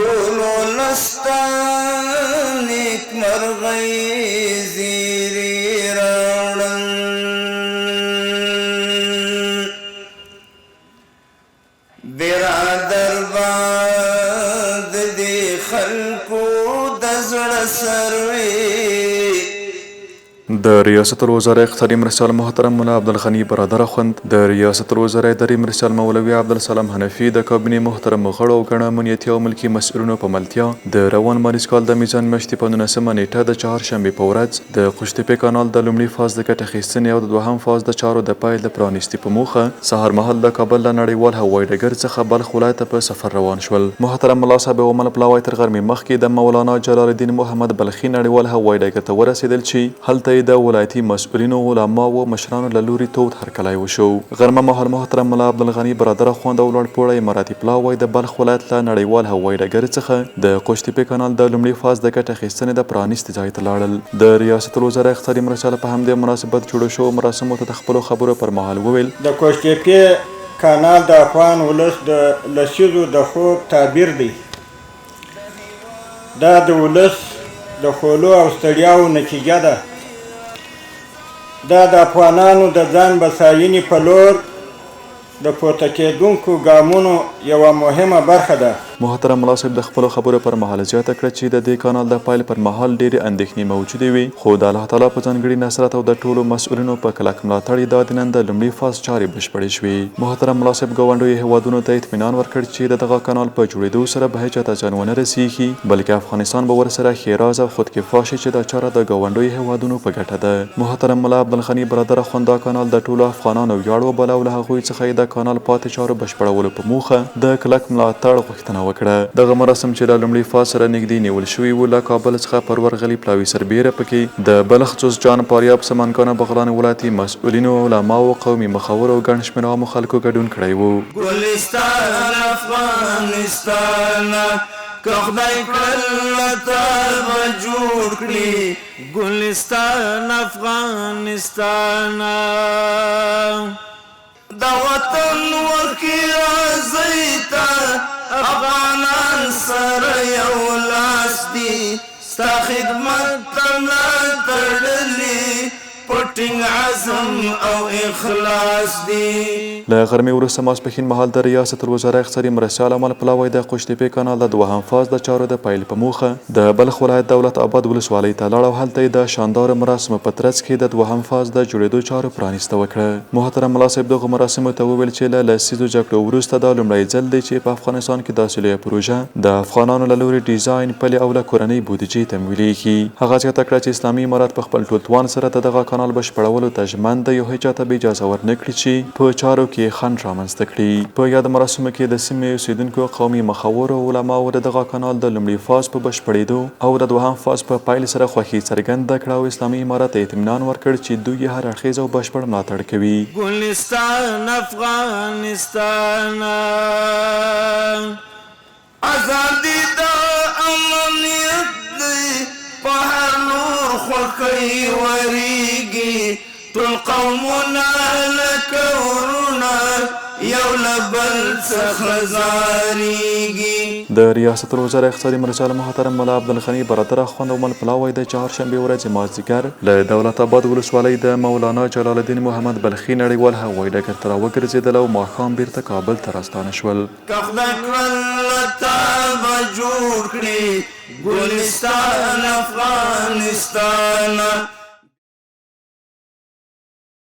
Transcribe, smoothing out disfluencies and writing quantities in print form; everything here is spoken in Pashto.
ټول ولس ته نیکمرغۍ زیري راوړل. برادر به د دې خلکو د زړه سر وي. د ریاست الوزراء اقتصادي مرستیال محترم ملا عبدالغني برادر اخوند، د ریاست الوزراء اداري مرستیال مولوي عبدالسلام حنفي، د کابینې محترمو غړو او ګڼو امنیتي او ملکي مسؤلینو په ملتیا د روان لمریز کال د میزان میاشتې په نولسمه نېټه د چهارشنبې په ورځ د قوشتېپې کانال د لومړي فاز د ګټې اخیستنې او د دوهم فاز د چارو د پیل د پرانیستې په موخه سهار مهال د کابل له نړیوال هوایي ډګر څخه بلخ ولایت ته په سفر روان شول. محترم ملا صاحب او مل پلاوی تر غرمې مخکې د مولانا جلال الدین محمد بلخي نړیوال هوایي ډګر ته ورسېدل چې هلته یې د ولایتي مسؤلینو، علماوو او مشرانو له لوري تود هرکلی وشو. غرمه مهال محترم ملا عبدالغني برادر اخوند او لوړ پوړی اماراتي پلاوی د بلخ ولایت له نړیوال هوایي ډګر څخه د قوشتېپې کانال د لومړي فاز د ګټې اخیستنې د پرانیستې ځای ته لاړل. د ریاست الوزراء اقتصادي مرستیال په همدې مناسبت جوړو شوو مراسمو ته د خپلو خبرو پر مهال وویل. د قوشتېپې کانال د افغان ولس د لسیزو د خوب تعبیر دی. دا د ولس د خولو او ستړیاوو نتیجه ده. دا د افغانانو د ځان بساینې په لور د پورته کېدونکو ګامونو یوه مهمه برخه ده. محترم ملا صاحب د خپلو خبرو پر مهال زیاته کړه چې د دې کانال د پیل پر مهال ډېرې اندېښنې موجودې وې، خو د الله تعالی په ځانګړي نصرت او د ټولو مسؤلینو په کلک ملاتړ یې دا د نن د لومړي فاز چارې بشپړې شوې. محترم ملا صاحب ګاونډیو هېوادونو ته اطمینان ورکړ چې د دغه کانال په جوړېدو سره به هېچا ته زیان ونه رسېږي، بلکې افغانستان به ورسره ښېراز او خودکفا شي چې دا چاره د ګاونډیو هېوادونو په ګټه ده. محترم ملا عبدالغني برادر اخوند دا کانال د ټولو افغانانو ویاړ وباله او له هغوی څخه یې د کانال پاتې چارو بشپړولو په موخه د کلک ملاتړ غوښتنه وکړه. دغه مراسم چې له لومړي فاز سره نږدې نیول شوي وو، له کابل څخه پر ورغلي پلاوي سربېره پکې د بلخ، جوزجان، فاریاب، سمنګان او بغلان ولایتي مسؤلینو، علماوو، قومي مخورو او ګڼ شمېر عامو خلکو ګډون کړی وو. ګلستان افغانستان که خدای کړل له تا به جوړ کړي ګلستان افغانستان. د وطن ورکې راځئ ته افغانان سره یو لاس دي ستا خدمت ته ملا تړلي په ټینګ عزم او اخلاص دي. له غرمې وروسته ماسپښین مهال د ریاست الوزراء اقتصادي مرستیال او مل پلاوی د قوشتېپې کانال د دوهم فاز د چارو د پیل په موخه د بلخ ولایت دولت آباد ولسوالۍ ته لاړ او هلته یې د شاندارو مراسمو په ترڅ کې د دوهم فاز د جوړېدو چارو پرانیسته وکړه. محترم ملا صاحب دغو مراسمو ته وویل چې له لسیزو جګړو وروسته دا لومړی ځل دی چې په افغانستان کې داسې لویه پروژه د افغانانو له لوري ډیزاین، پلې او له کورنۍ بودیجې تمویلېږي. هغه زیاته کړه چې اسلامي امارت په خپل ټول توان سره د دغه کانال بشپړولو ته ژمن دی او هیچا ته به اجازه ورنه کړي چې په چارو کې یې خنډ رامنځته کړي. په یادو مراسمو کې د سیمې اوسېدونکو، قومي مخورو او علماوو د دغه کانال د لومړي فاز په بشپړېدو او د دوهم فاز په پیل سره خوښي څرګنده کړه او اسلامي امارت ته یې اطمینان ورکړ چې دوی یې هر اړخیز او بشپړ ملاتړ کوي. ګلستان افغانستان. ازادي د امنیت دی په هر لور خوښۍ وریږي ټول قومونه لکه وروڼه یو له بل څخه ځاریږي. د ریاست الوزراء اقتصادي مرستیال محترم ملا عبدالغني برادر اخوند او مل پلاوی د چهارشنبې ورځې مازدیګر له دولت اباد ولسوالۍ د مولانا جلال الدین محمد بلخي نړیوال هوایي ډګر ته راوګرځېدل او ماښام بیرته کابل ته راستانه شول. که خدای کړل له تا به جوړ کړي ګلستان افغانستان.